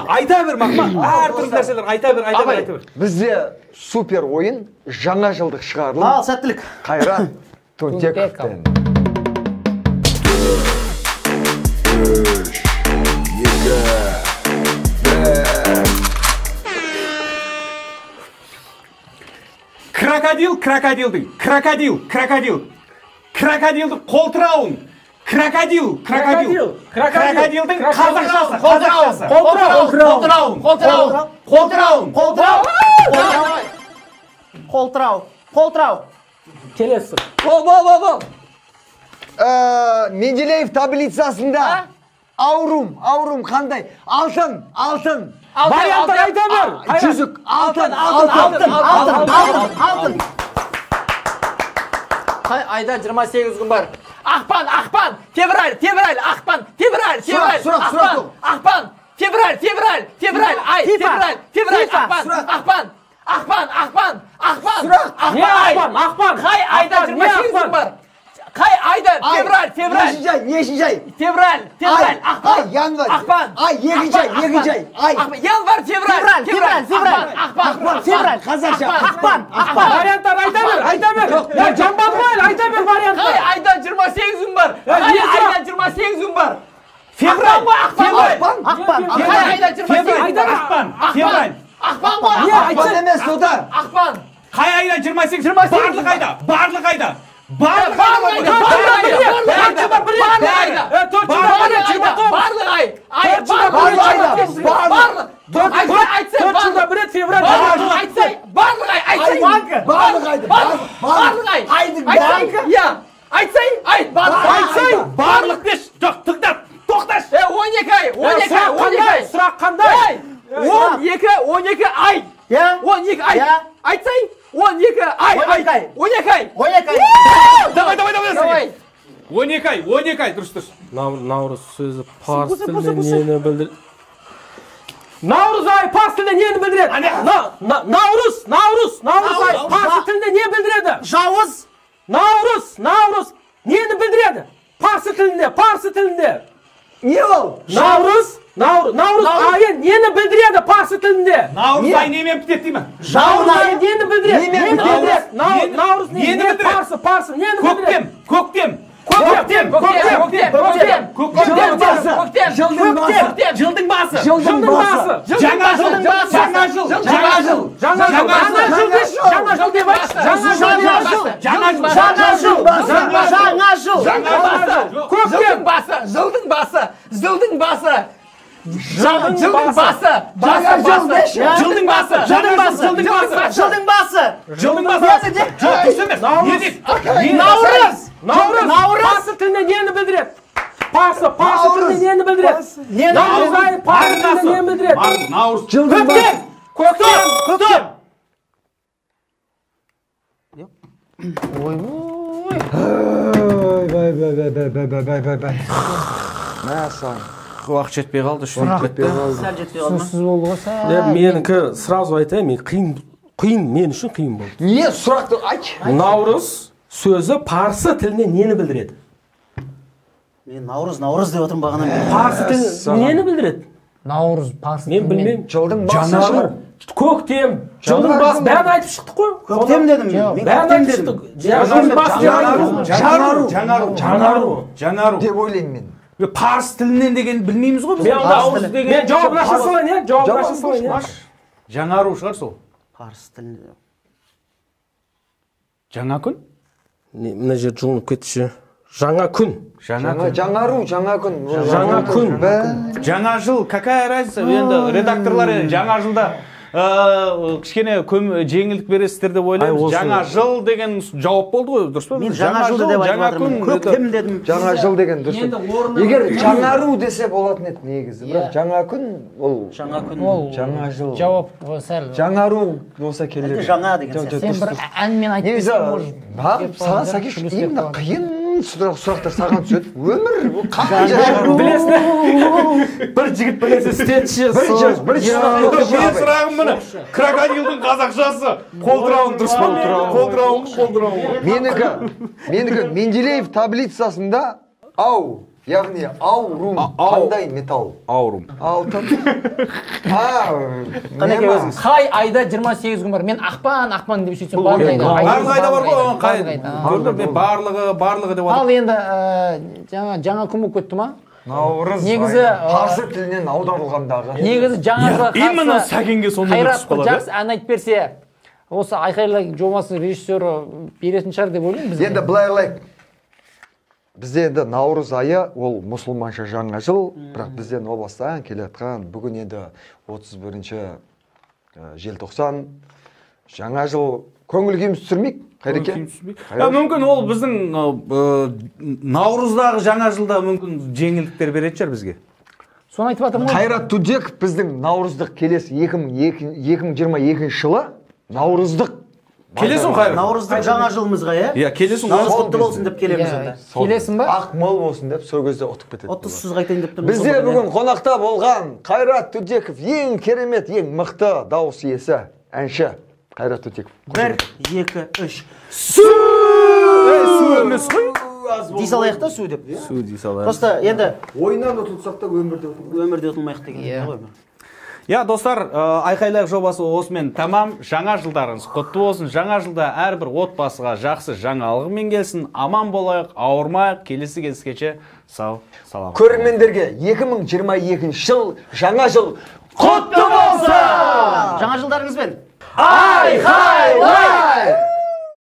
Айта бер, Мақма. Әртүрлі нәрселер айта бер, айта бер, айта бер.
Бізде супер ойын, жаңа жылдық шығарылым.
Ал, сәттілік.
Қайрат Тунтековтен.
3, 2, 1.
Крокодил, крокодилдің, крокодил, крокодил, крокодилдің қолтырауын, крокодил, крокодил, крокодилдің қазақшасы, қазақшасы, қолтырауын, қолтырауын, қолтырауын, қолтырауын,
қолтырау, қолтырау.
Келесі.
Бол, бол, бол, бол.
Менделеев таблицасында аурум, аурум қандай? Алтын, алтын.
Варианттар айта бер.
Жүзік, алтын,
алтын,
алтын,
алтын, алтын, алтын. Қай айда 28 күн бар? Ақпан, ақпан, февраль, февраль, ақпан, февраль, февраль, ақпан, ақпан, февраль, февраль, февраль, ай, февраль, февраль, ақпан, ақпан, ақпан, ақпан, ақпан, ақпан, ай,
ақпан.
Қай айда 28 күн бар? Қай айда февраль, февраль.
Нешінші ай?
Февраль, февраль, ақпан,
январь,
ақпан,
ай, екінші ай, екінші ай, ай.
Январь, февраль, февраль, февраль, ақпан,
февраль,
қазақша,
ақпан, ақпан.
Варианттар айта бер, айта бер. Я жамбады ғой, айта бер варианттар.
Қай айда 28 күн бар? Қай айда 28 күн бар?
Февраль,
ақпан,
ақпан,
қай айда 28 күн бар?
Ақпан, февраль.
Ақпан ғой,
ақпан емес, тоқтар.
Ақпан.
Қай айда 28? Барлық айда, барлық айда. Барлық айда,
барлық ай, барлық,
Төрт жылда бір рет февраль.
Айтсай, барлық ай, айтсай.
Барлық айды,
барлық ай. Иә, айтсай, айт, барлық.
Айтсай, барлық деш. Жоқ, тыңдап, тоқташ.
12 ай, 12 ай, 12 ай.
Сұрақ қандай?
12, 12 ай. 12 ай. Айтсай. 12 ай, ай, 12 ай.
12 ай.
Давай, давай, давай. 12 ай, 12 ай, дұрыс, дұрыс.
Наурыз сөзі парсы тілінде нені білдіреді? Наурыз айы парсы тілінде нені білдіреді? Наурыз, наурыз, наурыз айы парсы тілінде не білдіреді?
Жауыз.
Наурыз, наурыз нені білдіреді? Парсы тілінде, парсы тілінде.
Не ол?
Наурыз, наурыз айы нені білдіреді парсы тілінде?
Наурыз айы немен бітеді деймін?
Наурыз айы нені білдіреді? Нені білдіреді? Наурыз
нені білдіреді?
Парсы, парсы нені білдіреді?
Көктем, көктем.
Көктем. Көктем. Көктем. Көктем. Көктем.
Жылдың басы.
Жылдың басы.
Жылдың басы.
Жаңа жыл. Жаңа жыл. Жаңа жыл.
Жаңа жыл. Жаңа жыл деп айтшы. Жаңа жыл.
Жаңа жыл.
Жаңа жыл. Жаңа жыл.
Жаңа басы. Көктем басы. Жылдың басы. Жылдың басы. Жылдың басы.
Жаңа жыл деші.
Жылдың басы.
Жылдың басы.
Жылдың басы.
Жылдың басы.
Жылдың басы. Жоқ, дұрыс емес. Не дейді?
Наурыз.
Наурыз.
Наурыз.
Парсы тілінде нені білдіреді? Парсы тілінде нені білдіреді? Наурыз айы парсы тілінде нені білдіреді?
Наурыз.
Жылдың басы.
Көктем. Көктем.
Ой, бай, бай, бай, бай, бай, бай, бай, бай. Мәссаған.
Уақыт жетпей қалды, үш минут бітті.
Сәл жетпей қалды ма?
Түсініксіз болды ғой сәл.
Менікі сразу айтайын, мен қиын, мен үшін қиын болды.
Не сұрақты айтшы.
Наурыз сөзі парсы тілінде нені білдіреді?
Мен наурыз, наурыз деп отырмын бағана бері.
Парсы тілі нені білдіреді?
Наурыз парсы.
Мен білмеймін.
Жылдың басы шығар.
Көктем, жылдың басы, бәрін айтып шықтық қой.
Көктем дедім мен. Мен
Бәрін
көктем
айтып
дедім.
шықтық. Жылдың басы деп айттық.
Жаңару. Жаңару.
Жаңару.
Жаңару.
Деп ойлаймын мен.
Парсы тілінен деген білмейміз ғой біз.
Мен
Парсы тілі.
мен жауабын аша салайын, иә? Жауабын аша салайын, иә?
Жаңару шығар сол.
Парсы тілінде.
Жаңа күн?
Мына жер жұлынып кетті ше. Жаңа күн.
Жаңа күн.
Жаңару, жаңа күн.
Жаңа күн.
Жаңа жыл, какая разница? Енді редакторлар жаңа жылда кішкене жеңілдік бересіздер деп ойлаймыз. Жаңа жыл деген жауап болды ғой, дұрыс па?
Мен жаңа жылды деп айтып жатырмын. Көктем дедім.
Жаңа жыл деген дұрыс. Егер жаңару десе болатын еді негізі. Бірақ жаңа күн ол
жаңа күн.
Жаңа жыл.
Жауап сәл.
Жаңару болса келер.
Жаңа деген сияқты.
Сен бір әнмен айтып
берсең, может. Саған Сәкеш именно қиын сұрақтар саған түседі. Өмір бұл қандай жаңару?
Білесің, бір жігіт білесе істетші.
Бір
Мен сұрағым міне. Крокодилдің қазақшасы. Қолтырауын дұрыс па? Қолтырауын, қолтырауын.
Менікі Менделеев таблицасында ау, яғни аурум қандай металл?
Аурум.
Алтын.
Қай айда 28 күн бар? Мен ақпан, ақпан деп сөйтсем барлық айда.
Барлық айда бар ғой, қай? Мен барлығы деп
Ал енді жаңа күн болып кетті ма?
Наурыз.
Негізі
парсы тілінен аударылғандағы.
Негізі жаңа жылға қарсы.
Именно Сәкенге сондай түсіп қалады.
Жақсы ән айтып берсе, осы айқайлай жобасының режиссері беретін шығар деп ойлаймын бізге.
Енді былай қылайық. Бізде енді наурыз айы ол мұсылманша жаңа жыл, бірақ бізден о бастан келе жатқан бүгін енді 31 желтоқсан жаңа жыл көңіл күйіміз түсірмейік. Қайреке?
Мүмкін ол біздің наурыздағы жаңа жылда мүмкін жеңілдіктер беретін шығар бізге.
Соны айтып жатырмын ғой.
Қайрат Түдеков біздің наурыздық келесі 2022 жылы наурыздық
Келесің Қайрат?
Наурыздық жаңа жылымызға, иә?
Иә, келесің.
Наурыз құтты болсын деп келеміз онда.
Келесің ба?
Ақ мол болсын деп сол кезде ұтып кетеді.
Ұтыссыз қайтайын деп тұрмыз.
Бізде бүгін қонақта болған Қайрат Түдеков ең керемет, ең мықты дауыс иесі, әнші Қайрат Түдеков.
1, 2, 3.
Су! Су емес қой.
Дей салайық та су деп.
Су дей салайық.
Просто енді
ойыннан ұтылсақ та өмірде
ұтылмайық деген ғой.
Я, достар, айқайлайық жобасы осымен тамам. Жаңа жылдарыңыз құтты болсын. Жаңа жылда әрбір отбасыға жақсы жаңалығымен келсін. Аман болайық, ауырмайық. Келесі кездескенше сау, саламат.
Көрермендерге 2022 жыл, жаңа жыл құтты болсын!
Жаңа жылдарыңызбен!
Айқайлай!